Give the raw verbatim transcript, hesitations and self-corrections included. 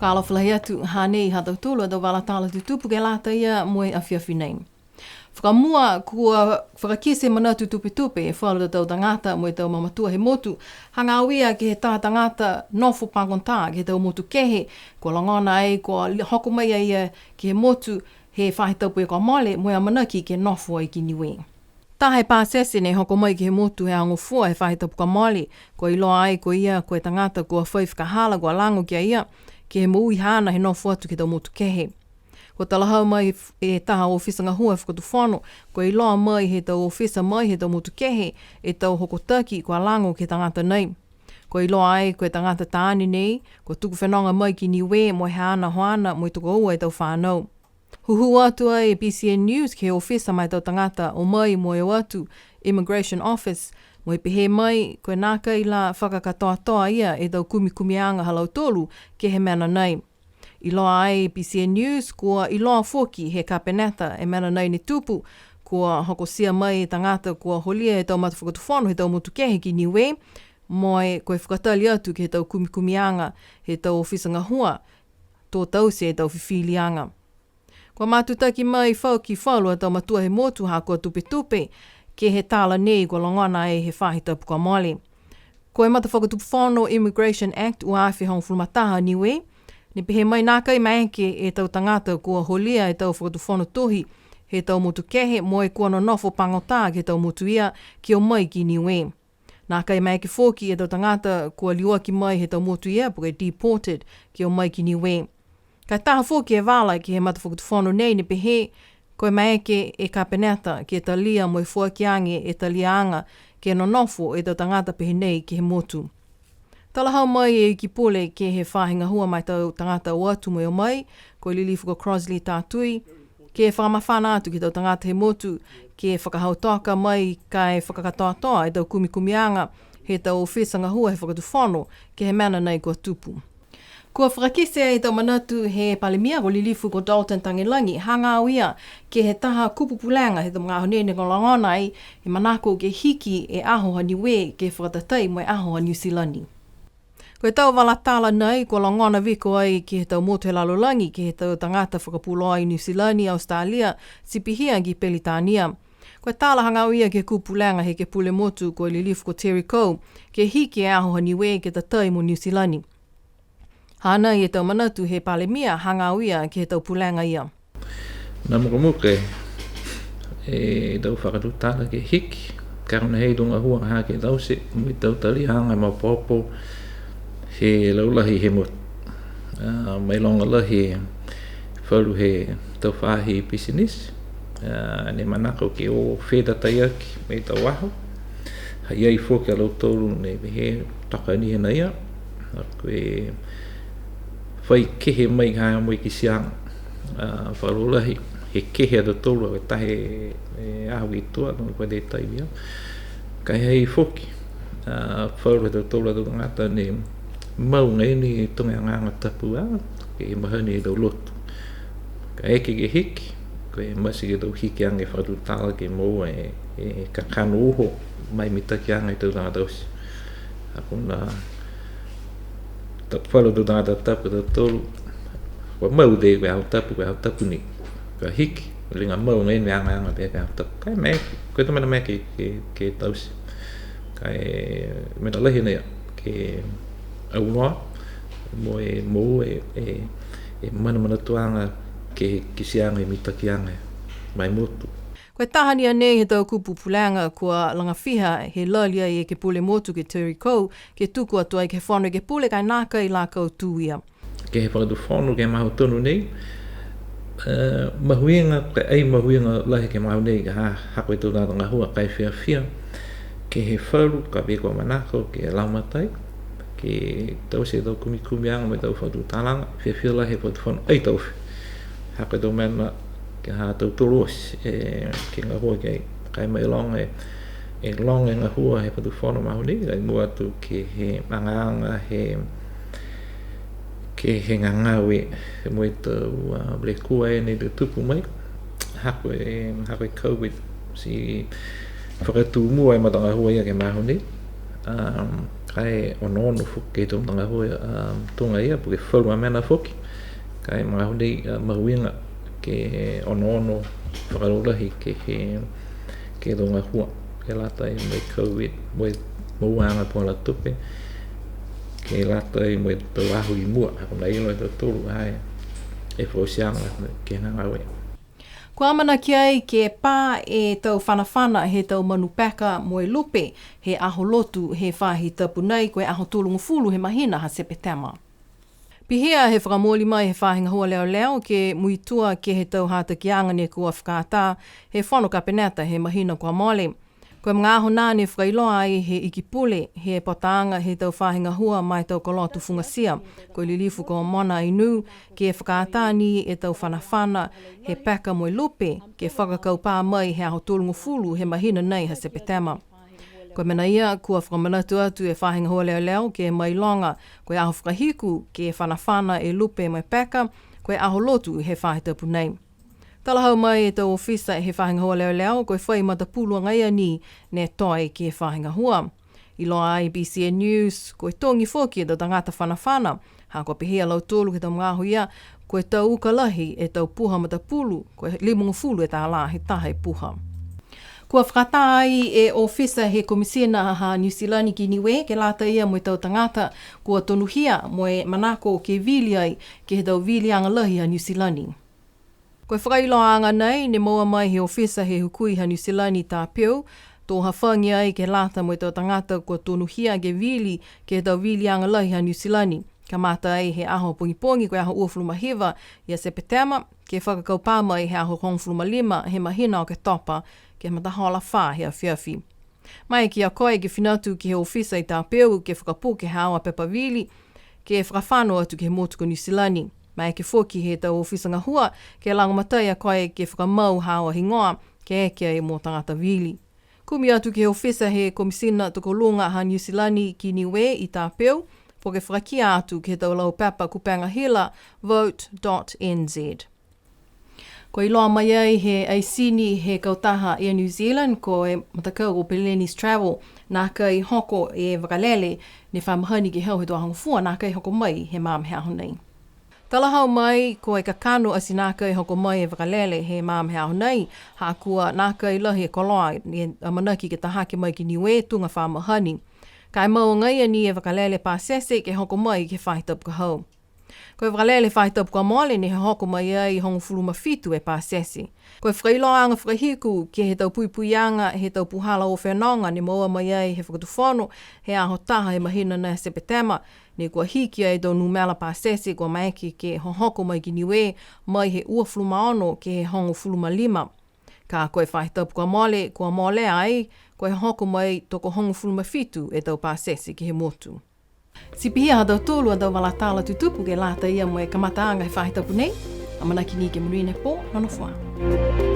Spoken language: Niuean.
Fakaalofa lahi atu, hanei ha tautolu a tau vala tala tutupu ke lata ia mo e afiafi nei. Fakamua, kua fakakite manatu tupetupe e falu a tau tagata mo e tau mamatua he motu, hagaao ia ke he taha tagata nofo pagotā ke he tau motu kehe, kua logona ai kua li-, hoko mai a ia ke he motu he faahi tapu kua mole, mo e amanaki ke nofo ai ki Niue. Taha e pasese ne hoko mai ke he motu he Aho Gofua he faahi tapu kua mole, kua iloa ai ko ia ko e tagata kua fai fakahala kua lago ki a ia, ke he moui haana he nofo atu ke he tau motu kehe. Kua talahau mai f-, e taha ofisa gahua he fakatufono, kua iloa mai he tau ofisa mai he tau motu kehe e tau hokotaki kua lago ke he tagata nei. Kua iloa ai ko e tagata taane nei, kua tuku fenoga mai ki Niue mo e haana hoana mo e tokoua e tau fanau. Hūhū atu ai e B C N News ke he ofisa ma e tau tagata o mai mo e o atu, Immigration Office, mo e pehē mai, ko e nākai la fakakatoatoa ia e tau kumikumiaga ha lautolu ke he mena nei. Iloa ai B C N News, kua iloa foki he Kapeneta e mena nei ne tupu, kua hokotia mai e tagata kua holia e tau matafakatufono he tau motu kehe ki Niue, mo e ko e fakatali atu ke he tau kumikumiaga he tau ofisa gahua, to taute e tau fifiliaga. Kua matutaki mai foki falu a tau matua he motu ha kua tupetupe ke he tala nei kua logona ai he faahi tapu kua mole. Ko e matafakatufono Immigration Act ua afe hogofulu ma taha Niue, ne pehē mai nākai maeke e tau tagata kua holia e tau fakatufono tohi he tau motu kehe mo e kua nonofo pagotā ke he tau motu ia ke o mai ki Niue. Nākai maeke foki e tau tagata kua liuaki mai he tau motu ia, po ke deported, ke o mai ki Niue. Ka e taha foki e vala ke he matafakatufono nei ne pehē, ko e maeke e Kapeneta ke talia mo e foaki age e taliaga ke nonofo e tau tagata pehē nei ke he motu. Talahau mai e Ikipule ke he faahi gahua ma e tau tagata o atu mo e o mai, ko e Lilifu ko Crossley Tatui, ke fakamafana atu ke he tau tagata he motu, ke fakahautoka mai ka e fakakatoatoa e tau kumikumiaga he tau ofisa gahua he fakatufono ke he mena nei kua tupu. Kua fakakite e tau manatu he Palemia ko Lilifu ko Dalton Tagelagi, hagaao ia ke he taha kupu pulega he tau magaaho nei ne logona ai e manako ke hiki e aho ha Niue ke fakatatai mo e aho ha Niu Silani. Ko e tau vala tala nei, kua logona viko ai ke he tau motu he lalolagi, ke he tau tagata fakapuloa i Niu Silani, Australia, ti pihia ki Peritania. Ko e tala hagaao ia ke he kupu pulega he ekepule motu ko e Lilifu ko Terry Coe, ke hiki e aho ha Niue ke tatai mo Niu Silani. Hanei e tau manatu he Palemia hagaao ia ke he tau pulega ia. Nā mukamuka e tau fakatutala ke hiki, ka ko e ha e tau gahua ha ke taute, mo e tau taliaga maopoopo he laulahi he motu. A, mailoga lahi e falu he tau faahi pisinisi, a, ne manako ke o fetatai aki mo e tau aho. Ha i ai foki a lautolu ne pehē toka ni he nai a, a, ko e fai kehe mai ha mo e kitiaga, a, fakalaulahi, he kehe a tautolu, a, taha e, e aho i tua, no ko e taimi a. Ka e ha i ai foki, a, falu a tautolu a tau tagata ne mau agaia ni e tau agaaga tapu a, ke he mahani he tau lotu. Ka eke ke hiki, ko e mate ke tau hiki age fakatutala ke moua e, e kakano uho, mo e mitakiaga he tau tagata oti. A ko e nā, ta-, falu tau tagata tapu, tautolu, kua mau tei ko e aho tapu, ko e aho tapu ni. Ka hiki, liga mau agaia ni e agaaga pē ke he aho tapu. Ka e maeke, ko e tau mena maeke ke, ke, ke taute. Ka e mena lahi nei a, ke auloa, mo e, mo e, e, e manamanatuaga ke he kitiaga, e mitakiaga ma e motu. Ko e taha ni a nei he tau kupu pulega kua lagafiha he lali ai e ekepule motu ko Terry Coe, ke tuku atu ai ke he Fono Ekepule ka e nākai la kautū ia. Ke he fakatufono, ke he magaaho tonu nei, e, mahuiga, ka e ai mahuiga lahi ke he magaaho nei, ka ha, ha ko e tau tagata gahua, ka e fiafia, ke he falu, ka pehē kua manako, ke lagomatai, ke taute e tau kumikumiaga mo e tau fakatutalaga, fiafia lahi e fakatufono, ai taofi. Ha ko e tau mena, ke he ha tautolu oti, e, ke gahua ki ai, ka e mailoga e, e loga e gahua he fakatufono magaaho nei, ka e mua atu ke he agaaga he, ke he gagao e, mo e tau, a, lekua e ne tutupu mai, ha ko e, ha ko e COVID, ti fakatū mua e matagahua ia ke he magaaho nei, a, Ka e onoono foki ke he tau matagahua, a, tuga ia, po ke falu a mena foki. Ka e magaaho nei, a, mahuiga ke onoono fakalaulahi ke he, ke he tau gahua ke lata mo e COVID, mo e mouaaga puhala tupe, ke lata mo e tau aho i mua, ha kua iloa e tautolu ai e fakaotiaga ke he gagao. Kua amanaki ai ke pā e tau fanafana he tau manu peka mo e lupe he aho lotu he faahi tapu nei, ko e aho tolugofulu he mahina ha Sepetema. Pihia he fakamooli mai he faahi gahua leoleo ke muitua ke he tau hatakiaga ne kua fakaatā he fono kapeneta he mahina kua mole. Ko e magaaho nā ne fakailoa ai he Iki Pule he pataaga he tau faahi gahua ma e tau koloa tufugatia, ko e Lilifu ko Mona Ainuu, ke fakaatā ni e tau fanafana he peka mo e lupe, ke fakakaupā mai he aho tolugofulu he mahina nei ha Sepetema. Ko e mena ia, kua fakamanatu atu e faahi gahua leoleo ke mailoga, ko e aho fakahiku ke fanafana e lupe mo e peka, ko e aho lotu he faahi tapu nei. Talahau mai e tau ofisa he faahi gahua leoleo, ko e fai matapulu agaia ni ne toe ke he faahi gahua. Iloa ai BCN News, ko e togi foki e tau tagata fanafana, ha kua pehē a lautolu ke he tau magaaho ia, ko e tau uka lahi e tau puha matapulu, ko e limagofulu e tālā he taha e puha. Kua fakaatā ai e ofisa he Komisina ha Niu Silani ki Niue, ke lata ia mo e tau tagata kua tonuhia mo e manako ke vili ai ke he tau viliaga lahi ha Niu Silani. Ko e fakailoaaga nei, ne moua mai he ofisa he hukui ha Niu Silani i Tapeu, to hafagi ai ke lata mo e tau tagata kua tonuhia ke vili ke he tau viliaga lahi ha Niu Silani. Kamata ai he aho pogipogi, ko e aho uafulu ma hiva ia Sepetema, ke fakakaupā mai he aho hogofulu ma lima he mahina Oketopa, ke he matahola fā he afiafi. Maeke a koe ke fina atu ke he ofisa i Tapeu ke fakapuke haau a pepa vili, ke fakafano atu ke he motu ko Niu Silani. Maeke foki he tau ofisa gahua ke lagomatai a koe ke fakamau haau a higoa, ke eke ai mo tagata vili. Kumi atu ke he ofisa he Komisina Tokoluga ha Niu Silani ki Niue i Tapeu, po ke fakakia atu ke he tau lau pepa kupega hila, vote dot N Z. Kua iloa mai ai he aisini he kautaha Air New Zealand, ko e matakau ko Peleni's Travel, nākai hoko e vakalele ne fa mahani ke he aho he tau Aho Gofua, nākai hoko mai he magaaho nei. Talahau mai, ko e kakano ati nākai hoko mai e vakalele he magaaho nei, ha kua nākai lahi e koloa ne amanaki ke ta hake mai ki Niue tuga fa mahani. Ka e mau agaia ni e vakalele pasese ke hoko mai ke he faahi tapu ka hau. Ko e vakalele faahi tapu kua mole ne hohoko mai ai hogofulu ma fitu e pasese. Ko e fakailoaaga fakahiku ke he tau puipuiaga he tau puhala o fenoga ne moua mai ai he Fakatufono he aho taha he mahina nei Sepetema, ne kua hiki ai e tau numela pasese kua maeke ke hohoko mai ki Niue mai he uafulu ma ono ke he hogofulu ma lima. Ka ko e faahi tapu kua mole, kua molea ai, ko e hohoko mai tokohogofulu ma fitu e tau pasese ke he motu. Ti pihia ha tautolu a tau vala tala tutupu ke lata ia mo e kamataaga he faahi tapu nei. Amanaki ni ke monuina e pō, nonofo ā.